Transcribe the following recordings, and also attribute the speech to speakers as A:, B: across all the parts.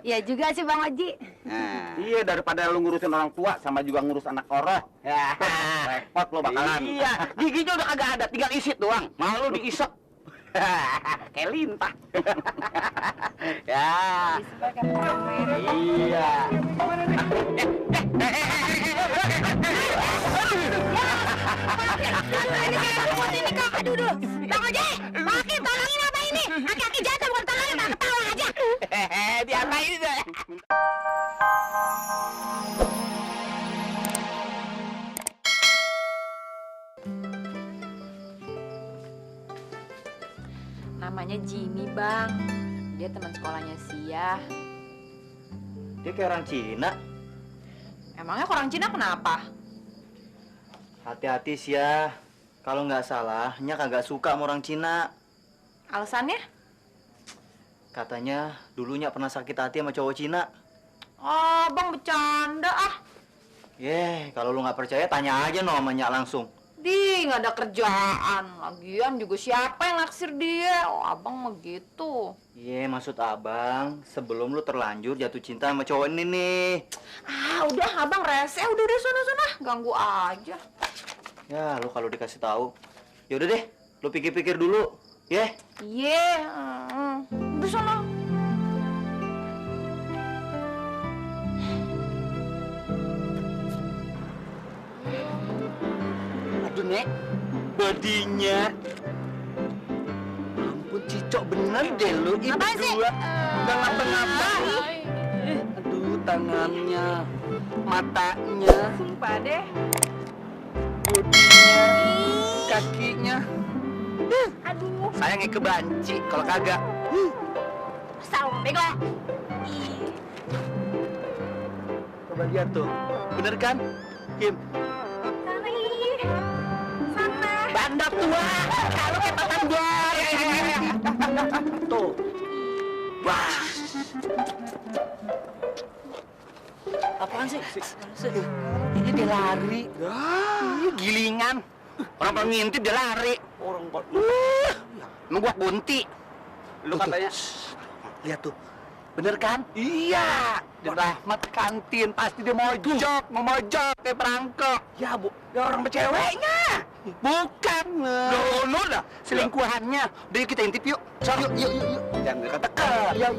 A: Ya juga sih Bang Haji.
B: Nah. Iya, daripada lu ngurusin orang tua sama juga ngurus anak koroh. Ya, repot lo bakalan. Iya, giginya udah kagak ada, tinggal isit doang. Malu diisep. Kayak lintah. Ya. Iya.
A: Ini kok, aduh. Bang Haji, Maki tolongin apa ini? Aki-aki jatuh bukan tolongin, malah ketawa aja.
B: Diapain deh?
C: Namanya Jimmy, Bang. Dia teman sekolahnya Sia.
D: Dia kayak orang Cina.
C: Emangnya orang Cina kenapa?
D: Hati-hati sih ya. Kalau nggak salah, Nya kagak suka sama orang Cina.
C: Alasannya?
D: Katanya dulunya pernah sakit hati sama cowok Cina.
C: Oh, Bang bercanda ah.
D: Kalau lu nggak percaya tanya aja no sama Nya langsung.
C: Di, nggak ada kerjaan. Lagian juga siapa yang naksir dia? Oh, Abang mah gitu.
D: Maksud abang, sebelum lu terlanjur jatuh cinta sama cowok ini nih.
C: Ah, udah Abang rese, udah sana. Ganggu aja.
D: Ya, lu kalau dikasih tahu. Ya udah deh, lu pikir-pikir dulu, ya.
C: Iya, udah sana.
B: Aduh, Nek. Bodinya. Ampun, cicok bener deh lu. Ini
C: Apaan sih?
B: berdua. Gak ngapa-ngapa. Aduh, tangannya. Matanya.
C: Sumpah deh.
B: Bodinya. Kakinya.
C: Aduh,
B: Sayangnya kebanci kalau kagak.
C: salah bego.
B: Coba lihat tuh. Bener kan? Kim.
C: Sana.
B: Bandot tua. Kalau kayak patah buah. Tuh. Wah.
D: Apaan sih?
B: Ini dia lari. Gilingan. Orang mau ngintip dia lari. Orang kok. Emang gua bunti. Lu katanya. Lihat tuh. Bener kan? Iya. Di Rahmat kantin pasti dia mojok, kayak perangkok. Ya, Bu. Ya orang ceweknya. Bukan. Lu dah selingkuhannya. Udah yuk kita intip yuk. Yuk. Jangan dekat-dekat. Iya.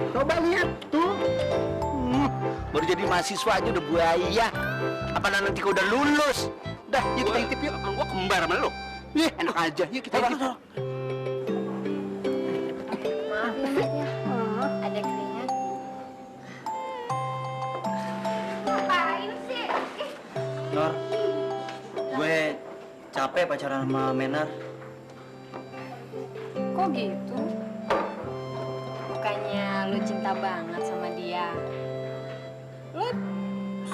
B: Coba lihat tuh. Baru jadi mahasiswa aja udah buaya. Apa nanti kau udah lulus? Dah, yuk kita intip yuk. Gua kembar sama lu. Enak aja. Yuk kita intip.
A: Maaf ya, ada keringat. Ngapain sih?
D: Nor, gue capek pacaran sama Menar.
A: Kok gitu? Bukannya lu cinta banget sama dia? Lu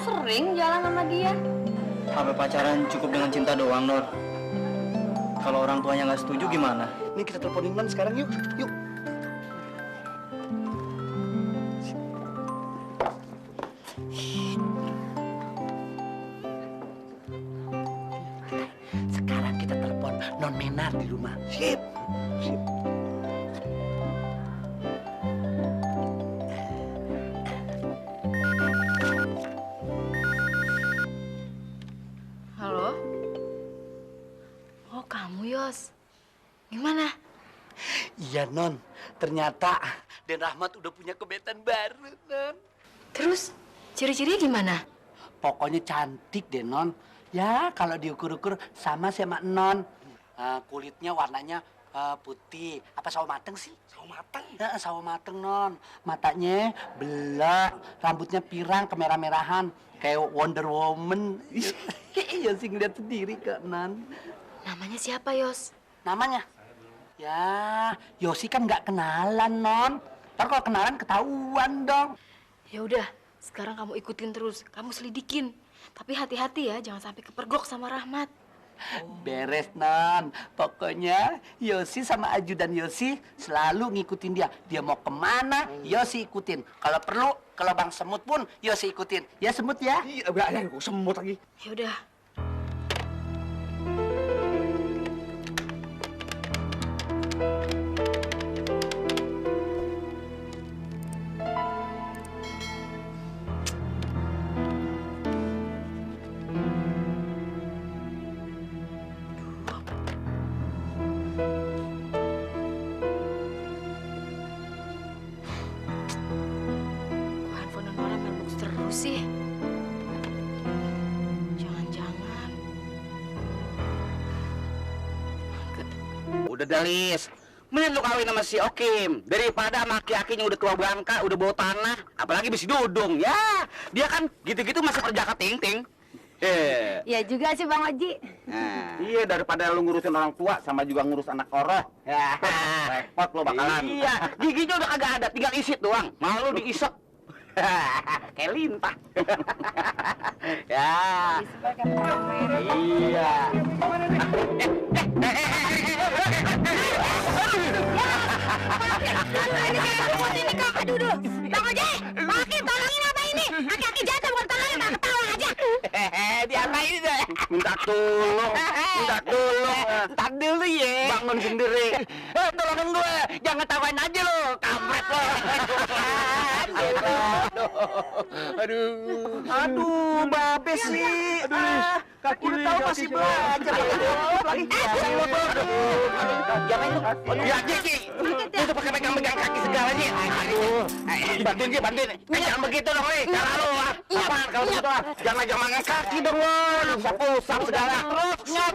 A: sering jalan sama dia?
D: Apa pacaran cukup dengan cinta doang, Nor? Kalau orang tuanya nggak setuju gimana?
B: Nih kita teleponin Man sekarang yuk. Yuk. Sekarang kita telepon Non Menar di rumah. Sip.
C: Halo? Oh, kamu, Yos. Gimana?
B: Iya Non, ternyata Den Rahmat udah punya kebetan baru Non.
C: Terus, ciri-cirinya gimana?
B: Pokoknya cantik deh Non. Ya kalau diukur-ukur sama Non. Kulitnya warnanya putih. Apa sawo mateng sih? Sawo mateng? Ya, sawo mateng Non. Matanya belak, rambutnya pirang kemerah-merahan. Kayak Wonder Woman. Iya sih ngeliat sendiri kak Non.
C: Namanya siapa, Yos?
B: Namanya? Ya, Yosi kan nggak kenalan Non. Ntar kalau kenalan ketahuan dong.
C: Ya udah, sekarang kamu ikutin terus, kamu selidikin. Tapi hati-hati ya, jangan sampai kepergok sama Rahmat.
B: Beres, Non. Pokoknya Yosi sama ajudan Yosi selalu ngikutin dia. Dia mau kemana, Yosi ikutin. Kalau perlu, kalau Bang Semut pun Yosi ikutin. Ya, Semut ya?
E: Iya, enggak, kok semut lagi.
C: Ya udah. Kok handphone Nora mailbox terus sih? Jangan-jangan.
B: Udah Dalis. Mending lu kawin sama si Okim daripada sama aki-akinya udah tua bangka, udah bawa tanah, apalagi besi dudung. Ya, dia kan gitu-gitu masih perjaka ting-ting.
A: Ya juga sih Bang Haji.
B: Nah, iya, daripada lu ngurusin orang tua sama juga ngurus anak oroh. Ya, repot lu bakalan. Iya, giginya udah kagak ada, tinggal isit doang. Mau lu diisep. Kayak lintah. Ya. Iya.
A: Ini kayak lumut ini kok. Aduh. Bang Haji, Bang Hakim, tolongin apa ini? Aki-aki jatuh bukan tolongin, malah ketawa aja.
B: Diapain deh? Minta tolong, minta tolong. Ntar dulu ya. Bangun sendiri. Tolongin gue, jangan ketawain aja lo, kampret lo. Aduh, babe sih. Kaki lu tahu masih belajar. Lagi jangan lu. Ya, Jeki. Itu pakai pegang-pegang kaki segala nih. Aduh. Bantuin dia, bantuin. Jangan begitu dong, Le. Cara lu. Apaan kalau gitu? Jangan jangan kaki dong, lo. Usap segala. Terus nyok.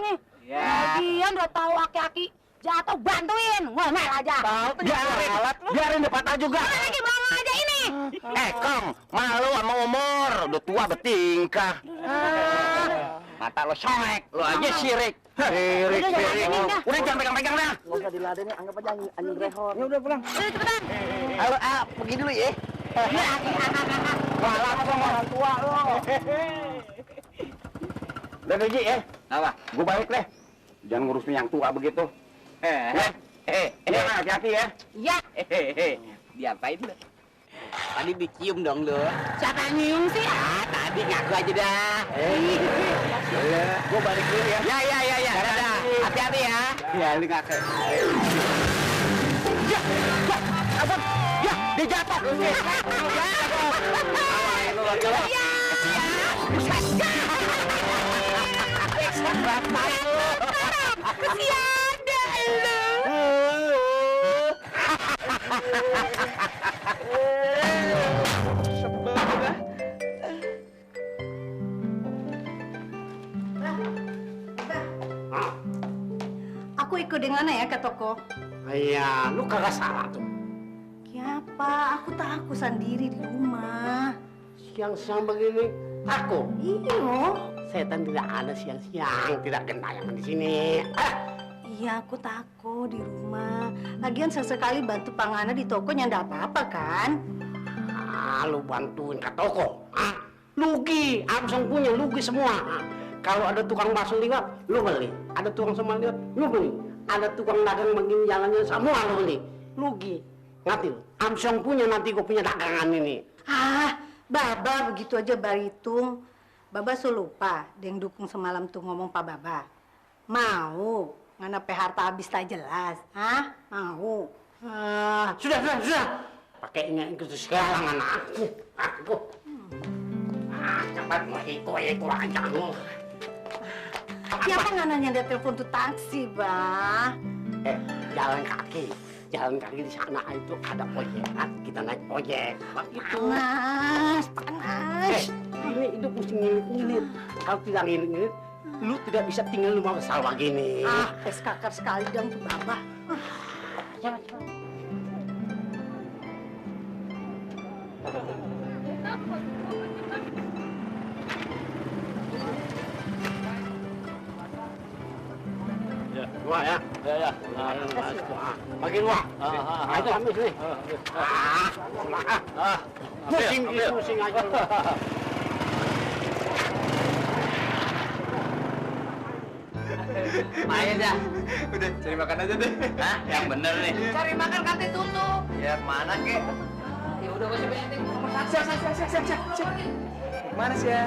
A: Lagian udah tahu aki-aki jatuh, bantuin. Ngomel aja.
B: Biarin depan aja juga.
A: Lagi bangun aja ini.
B: Kong, malu sama umur, udah tua bertingkah. Mata lo soek, lo aja sirik. Sirik. Udah jangan pegang-pegang dah.
E: Nggak usah diladenin, anggap aja anjing rehor. Ya udah pulang.
A: Udah cepetan.
B: Ayo, pergi dulu ya.
E: Walah sama orang tua lo.
B: Udah Beji ya. Apa? Gue balik deh. Jangan ngurusin yang tua begitu. Hati-hati ya.
A: Ya.
B: Diapain lo? Tadi dicium dong lo.
A: Siapa yang nyium sih?
B: Tadi ngaku aja dah. Gue balik dulu ya. Ya. Dadah. Hati-hati ya. Ya, lu ngaku. Abang. Ya, dia jatuh.
A: Kesian dah lu.
F: Aku ikut dengan ya ke toko.
E: Iya, lu kagak salah tuh.
F: Kenapa? Aku tak aku sendiri di rumah.
E: Siang-siang begini, aku.
F: Iyo.
E: Setan tidak ada siang-siang, tidak gentayangan di sini.
F: Iya, aku takut di rumah. Lagian sesekali bantu Pangana di toko nyanda apa-apa kan?
E: Lu bantuin ke toko. Lugi, Amsong punya lugi semua. Kalau ada tukang bakso lewat, lu beli. Ada tukang somai lewat, lu beli. Ada tukang dagang begini jalannya, semua lu beli. Lugi. Ngerti lu? Amsong punya, nanti gue punya dagangan ini.
F: Baba begitu aja baritung. Baba so lupa, yang dukung semalam tuh ngomong Pak Baba. Mau, ngana harta habis tak jelas. Mau.
E: Sudah. Pakai ini segala anakku. Aku. Cepat mau ikut aja lu.
F: Siapa ngananya ada telepon tuh taksi, Bah?
E: Jalan kaki di sana itu ada ojek. Kita naik ojek. Begitu.
F: Panas.
E: Ini hidup mesti ngilit-ngilit. Kalau tidak ngilit-ngilit, lu tidak bisa tinggal rumah besar begini.
F: Kakar sekali dong tuh Baba.
E: Cepat. Dua ya? Ya. Bagi dua. Itu habis nih. Pusing aja.
B: Main dah. Udah, cari makan aja deh. Hah? Yang bener nih.
C: Cari makan kantin tutup.
B: Ya, mana kek?
C: Ya udah gak usah banyak nomor 1.
B: Siap. Mana sih ya?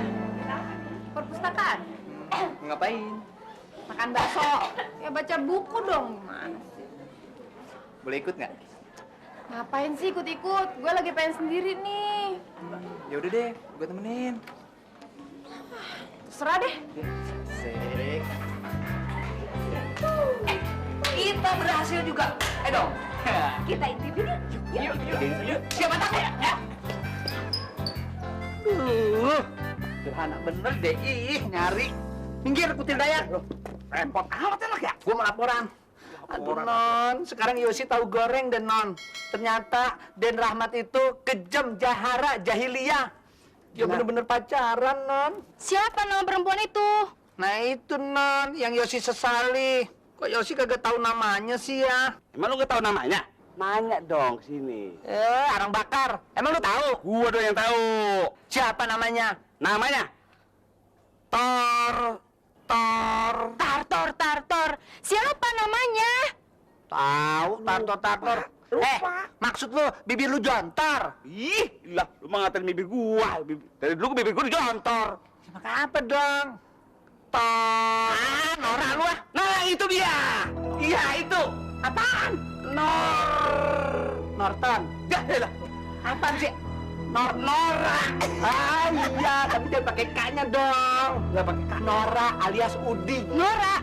C: Perpustakaan.
B: Ngapain?
C: Makan bakso. Ya baca buku dong. Gimana sih?
B: Boleh ikut nggak?
C: Ngapain sih ikut-ikut? Gue lagi pengen sendiri nih.
B: Ya udah deh, gue temenin.
C: Terserah deh.
B: Sik. Kita berhasil juga. Dong.
C: Kita intip yuk.
B: Yuk. Siapa takut ya? Sederhana bener deh. Ih, nyari. Minggir, kutil daya. Repot amat enak ya? Gue mau laporan. Aduh, Non. Sekarang Yosi tahu goreng deh, Non. Ternyata Den Rahmat itu kejam, jahara, jahiliyah. Dia bener-bener pacaran, Non.
A: Siapa nama perempuan itu?
B: Nah itu, Non, yang Yosi sesali. Kok Yosi kagak tahu namanya sih ya?
E: Emang lu gak tahu namanya? Nanya dong sini.
B: Arang bakar. Emang lu tahu?
E: Gua dong yang tahu.
B: Siapa namanya?
E: Namanya?
B: Tor.
A: Tartor. Siapa namanya?
B: Tahu, Tartor. Maksud lu bibir lu jontor?
E: Ih, lah, lu mah ngatain bibir gua. Dari dulu bibir gua dijontor.
B: Maka apa dong? Tor. Nora lu ah.
E: Nah, itu dia. Iya, itu.
B: Apaan? Norton.
E: Ya,
B: Apaan sih? Nora. Iya, tapi jangan pakai K-nya dong. Nggak pakai K. Nora alias Udi.
A: Nora.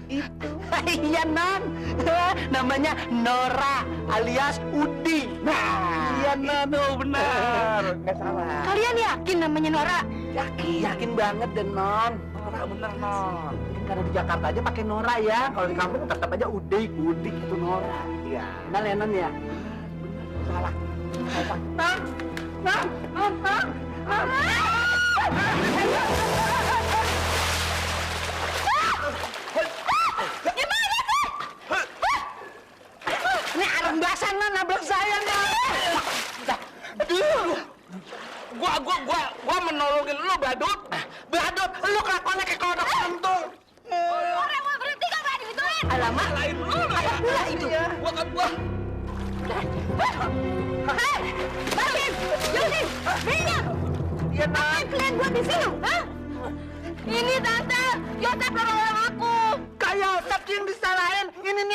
B: Itu. Iya, Non. Namanya Nora alias Udi.
E: Nah,
B: Iya, Non.
E: itu benar.
B: Nggak salah.
A: Kalian yakin namanya Nora?
B: Yakin banget deh, Non. Nora bener, Non. Karena di Jakarta aja pakai Nora ya. Kalau di kampung tetap aja Udik itu Nora. Iya. Kenal ya, Non ya? Salah. Non. Ini arang basan, Non, nabrak saya, Non. Aduh.
E: Gua menolongin lu, Badut.
B: Badut, lu kelakuannya kayak kodok kentung.
A: Orang mau berhenti gak berani gituin.
B: Alamak,
E: Lain lu lah ya.
B: pula itu.
E: Gua.
A: Hei, Basim, Yosi, Rina.
B: Iya, Non.
A: Apa kalian buat di sini? Hah? Ini tante, Yosef nolong aku.
B: Kayak Yosef yang disalahin. Ini nih